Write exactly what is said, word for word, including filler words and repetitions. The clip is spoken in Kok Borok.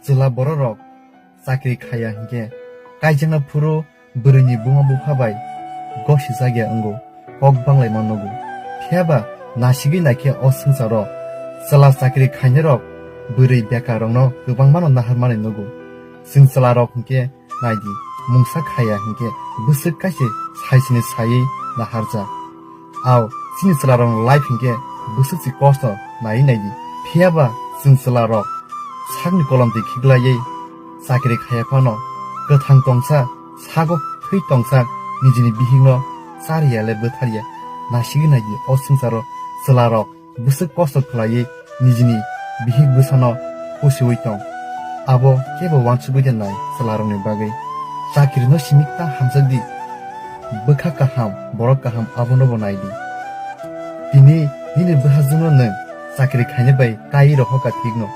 Chwla bororok chakri khaiya hinkhe kaijakna phuru bwrwini buma bupha bai gosijak ya wngo, kok banglaima nugo. Phiyaba nasigwi naikhe o swngcharo chwla chakri khainairok bwrwi bekarrokno kwbangmano naharmani nugo. Chwng chwlarok hinkhe naidi, mungsa khaiya hinkhe bwswk kaisa saisini saiwi naharjak. Ao, chini chwlarokni life hinkhe bwswk se kosto naiwi naidi. Phiyaba chwng chwlarok sakni kolomtwi khiklaiwi chakri khaiya phano kwthang tongsa, sago thwi tongsa nijini bihikno chariya le bwtharya. Nasigwi naidi, o swngcharo chwlarok bwswk kosto khlaiwi nijini bihik bwsano pusiwi tong. Abo kebo uansugwi de nai chwlarokni bagwi. Chakirino simi ta hamjakdi. Bwkha kaham, borok kaham abonobo naidi. Tini nini bwhajwkno nwng chakri khaina bai kaiwi rohorkha thikno.